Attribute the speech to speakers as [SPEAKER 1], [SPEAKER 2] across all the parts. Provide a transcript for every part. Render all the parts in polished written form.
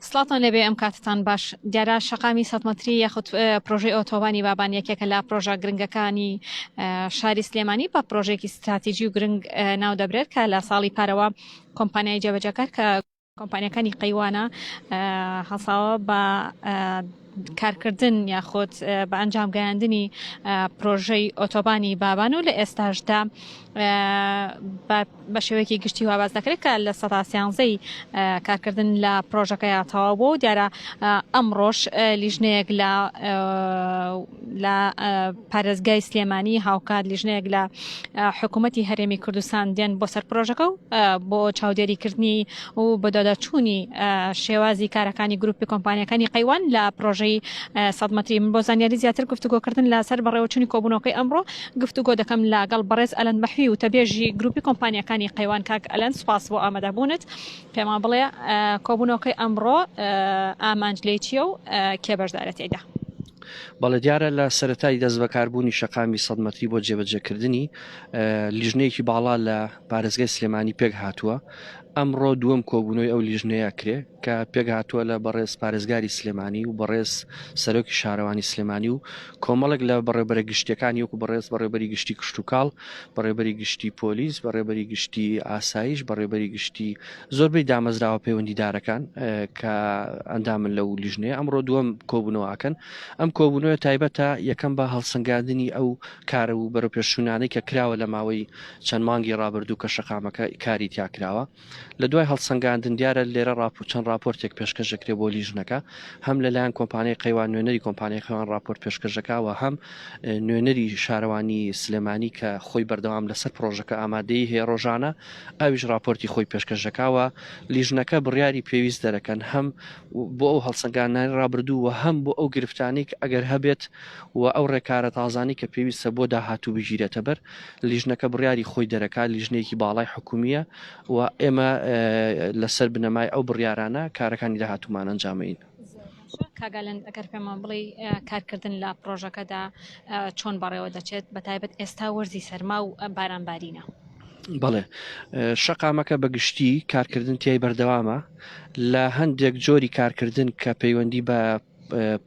[SPEAKER 1] سڵاتان لێبێ ئەم کاتتان باش دیارە شەقامی سەد مەتری یاخود پرۆژەی ئۆتۆبانی بابان یەکێکە لە پرۆژە گرنگەکانی شاری سلێمانی بە پرۆژێکی ستراتیجی و گرنگ ناو دەبرێت کە لە ساڵی پارەوە کۆمپانیای جێبەجەکار کە کۆمپانیەکانی قەیوانە هەڵساوە بە کارکردن یاخود بە ئەنجام گەیاندنی پرۆژەی ئۆتۆبانی بابان و لە ئێستاشدا بە شێوەیەکی گشتی وا باس دەکرێت کە لە سەدا سیانزەی کارکردن لە پرۆژەکەیا تەواو بووە و دیارە ئەمڕۆش لیژنەیەک لە لە پارێزگای سلێمانی هاوکات لیژنەیەک لە حکوومەتی هەرێمی کوردستان دێن بۆ سەر پرۆژەکە و بۆ چاودێریکردنی و بەدواداچوونی شێوازی کارەکانی گروپی کۆمپانیەکانی قەیوان لە پرۆژەی سەد مەتری من بۆ زانیاری زیاتر گفتوگۆکردن لەسەر بەڕێوەچوونی کۆبوونەوەکەی ئەمڕۆ گفتوگۆ دەکەم لەگەڵ بەڕێز ئەلەند مەحوی وتەبێژی گروپی کۆمپانیەکانی قەیوان کاک ئەلەند سوپاس بۆ ئامادەبوونت پێمان بڵێ کۆبوونەوەکەی ئەمڕۆ ئامانج لێی چییە و کێ بەشدارە تێیدا؟
[SPEAKER 2] بەڵێ دیارە لە سەرەتای دەستبەکاربوونی شەقامی سەد مەتری بۆ جێبەجێکردنی لیژنەیەکی باڵا لە پارێزگای سلێمانی پێک هاتووە ئەمڕۆ دووەم کۆبوونەوەی ئەو لیژنەیە کرێ کە پێکهاتووە لە بەڕێز پارێزگاری سلێمانی و بەڕێز سەرۆکی شارەوانی سلێمانی و کۆمەڵێک لە بەڕێوبەرە گشتیەکانی وەکو بەڕێز بەڕێوبەری گشتی کشتوکاڵ، بەڕێوبەری گشتی پۆلیس، بەڕێوبەری گشتی ئاسایش، بەڕێوبەری گشتی زۆربەی دامەزراوە پەیوەندیدارەکان کە ئەندامن لەو لیژنەیە ئەمڕۆ دووەم کۆبوونەوە ئەکەن. ئەم کۆبوونەوە تایبەتە یەکەم بە هەڵسەنگاندنی ئەو کارە و بەرەوپێشچوونانەی کە کراوە لە ماوەی چەند مانگی ڕابردوو کە شەقامەکە کاری تیا کراوە. لە دوای هەڵسەنگاندن دیارە لێرە ڕاپۆ چەند ڕاپۆرتێک پێشکەش دەکرێت بۆ لیژنەکە هەم لەلایەن کۆمپانیای قەیوان نوێنەری کۆمپانیای قەیوان ڕاپۆرت پێشکەش دەکا و هەم نوێنەری شارەوانی سلێمانی کە خۆی بەردەوام لەسەر پرۆژەکە ئامادەیی هەیە ڕۆژانە ئەویش ڕاپۆرتی خۆی پێشکەش دەکا و لیژنەکە بڕیاری پێویست دەرەکەن هەم بۆ ئەو هەڵسەنگاندنانەی ڕابردوو و هەم بۆ ئەو گرفتانەی کە ئەگەر هەبێت و ئەو ڕێکارە تازانەی کە پێویستە بۆ داهاتوو بگیرێتە بەر لیژنەکە بڕیاری خۆی دەرەکات، لیژنەیەکی باڵای حکومییە و ئێمە لەسەر بنەمای ئەو بڕیارانە کارەکانی داهاتوومان ئەنجامەین.
[SPEAKER 1] زۆر باشە کاک ئالەند ئەگەر پێمان بڵێی کارکردن لە پڕۆژەکەدا چۆن بەڕێوە دەچێت بەتایبەت ئێستا وەرزی سەرما و باران بارینە؟
[SPEAKER 2] بەڵێ شەقامەکە بە گشتی کارکردن تیای بەردەوامە لە هەندێک جۆری کارکردن کە پەیوەندی بە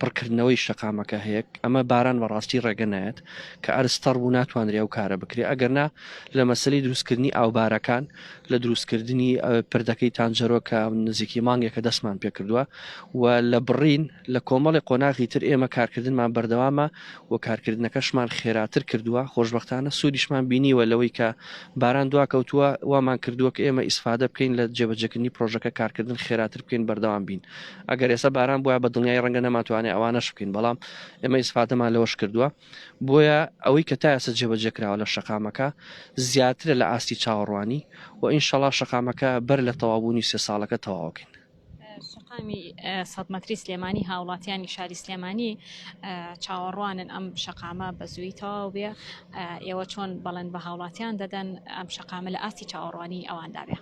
[SPEAKER 2] پڕکردنەوەی شەقامەکە هەیە ئەمە باران بەڕاستی ڕێگە نایەت کە ئەرز تەڕ بوو ناتوانرێ ئەو کارە بکرێ ئەگەرنا لە مەسەلەی دروستکردنی ئاوبارەکان لە دروستکردنی پردەکەی تانجەرۆ کە نزیکی مانگێکە دەستمان پێکردووە و لە بڕین لە کۆمەڵی قۆناغی تر ئێمە کارکردنمان بەردەوامە و کارکردنەکەشمان خێراتر کردووە خۆشببختانە سوودیشمان بینیوە لەوەی کە باران دواکەوتووە وامان کردووە کە ئێمە ئیسفادە بکەین لە جێبەجێکردنی پرۆژەکە کارکردن خێراتر بکەین بەردەوام بین ئەگەر ئێستا باران بوایە بە دڵنیایی ڕەنگە نەمانتوانێ ئەوانەش بکەین بەڵام ئێمە ئیسفادەمان لەوەش کردووە بۆیە ئەوەی کە تا ئێستا جێبەجێ کراوە لە شەقامەکە زیاترە لە ئاستی چاوەڕوانی و ئینشەڵا شەقامەکە بەر لە تەواوبوونی سێ ساڵەکە تەواوەکەین.
[SPEAKER 1] شەقامی سەد مەتری سلێمانی هاوڵاتیانی شاری سلێمانی چاوەڕوانن ئەم شەقامە بە زووی تەواو بێ ئێوە چۆن بەڵێن بە هاوڵاتیان دەدەن ئەم شەقامە لە ئاستی چاوەڕوانی ئەواندا بێ؟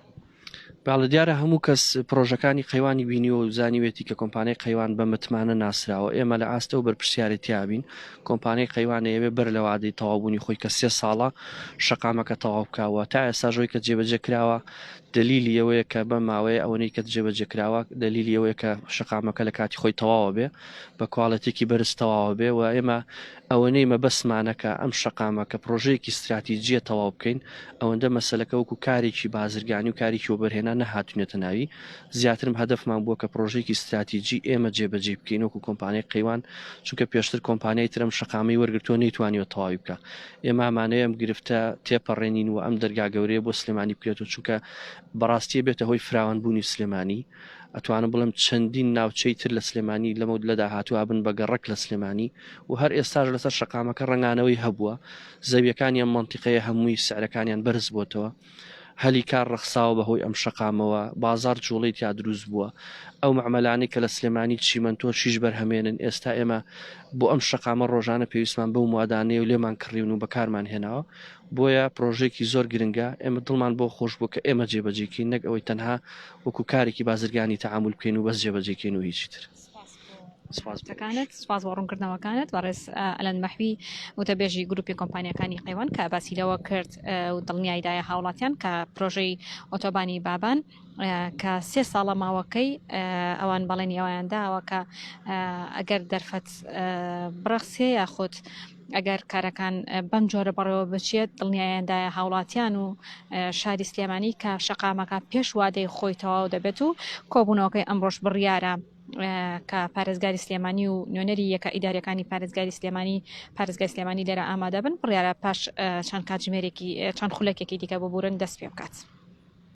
[SPEAKER 2] بەڵێ دیارە هەموو کەس پرۆژەکانی قەیوانی بینیوە و زانیوێتی کە کۆمپانیای قەیوان بە متمانە ناسراوە ئێمە لە ئاست ئەو بەرپرسیارێتیا بین کۆمپانیای قەیوان ئەیەوێ بەر لە وادەی تەواوبوونی خۆی کە سێ ساڵە شەقامەکە تەواو بکا و تا ئێستاش ئەوەی کە جێبەجێ کراوە دەلیلی ئەوەیە کە بەم ماوەیە ئەوەنەی کە جێبەجێ کراوە دەلیلی ئەوەیە کە شەقامەکە لە کاتی خۆی تەواوە بێ بە کواڵێتێکی بەرز تەواوە بێ و ئێمە ئەوەنەی مەبەستمانە کە ئەم شەقامە کە پڕۆژەیەکی ستراتیجییە تەواو بکەین، ئەوەندە مەسەلەکە وەکو کارێکی بازرگانی و کارێکی وەبەرهێنان نەهاتوینەتە ناوی، زیاترم هەدەفمان بووە کە پڕۆژەیەکی ستراتیجی ئێمە جێبەجێی بکەین وەکو کۆمپانیای قەیوان، چونکە پێشتر کۆمپانیای تر ئەم شەقامەی وەرگرتووە نەیتوانیوە تەواوی بکا. ئێمە ئەمانەوێ ئەم گرفتە تێپەڕێنین و ئەم دەرگا گەورەیە بۆ سلێمانی بکرێتەوە، چونکە بەڕاستی ئەبێتە هۆی فراوانبوونی سلێمانی. ئەتوانم بڵێم چەندین ناوچەی تر لە سلێمانی لەمە لە داهاتوو ئەبن بە گەڕەک لە سلێمانی و هەر ئێستاش لەسەر شەقامەکە ڕەنگانەوەی هەبووە زەویەکانی ئەم مەنتیقەیە هەمووی سعرەکانیان بەرز بۆتەوە هەلی کار ڕەخساوە بەهۆی ئەم شەقامەوە بازار جوڵەی تیا دروست بووە ئەو مەعمەلانەی کە لە سلێمانی چیمەنتۆ شیش بەرهەمێنن ئێستا ئێمە بۆ ئەم شەقامە ڕۆژانە پێویستمان بەو موادانەیە و لێمان کڕیون و بەکارمان هێناوە بۆیە پرۆژەیەکی زۆر گرنگە ئێمە دڵمان بۆ خۆش بوو کە ئێمە جێبەجێی کەین نەک ئەوەی تەنها وەکو کارێکی بازرگانی تەعامول بکەین و بەس جێبەجێی کەین و هیچی تر. سپاس بۆ
[SPEAKER 1] قسەکانت، سپاس بۆ ڕوونکردنەوەکانت. بەڕێز ئەلەند مەحوی وتەبێژی گروپی کۆمپانیاکانی قەیوان کە باسی لەوە کرد و دڵنیایی دایە هاوڵاتیان کە پرۆژەی ئۆتۆبانی بابان کە سێ ساڵە ماوەکەی ئەوان بەڵێنی ئەویان داوە کە ئەگەر دەرفەت بڕەخسێ یاخود ئەگەر کارەکان بەم جۆرە بەڕێوە بچێت دڵنیایان دایە هاوڵاتیان و شاری سلێمانی کە شەقامەکە پێش وادەی خۆی تەواو دەبێت و کۆبوونەوەکەی ئەمڕۆش بڕیارە کە پارێزگاری سلێمانی و نوێنەری یەکە ئیداریەکانی پارێزگاری سلێمانی پارێزگای سلێمانی لێرە ئامادە بن بڕیارە پاش چەند کاتژمێرێکی چەند خولەکێکی دیکە ببورن دەست پێ بکات.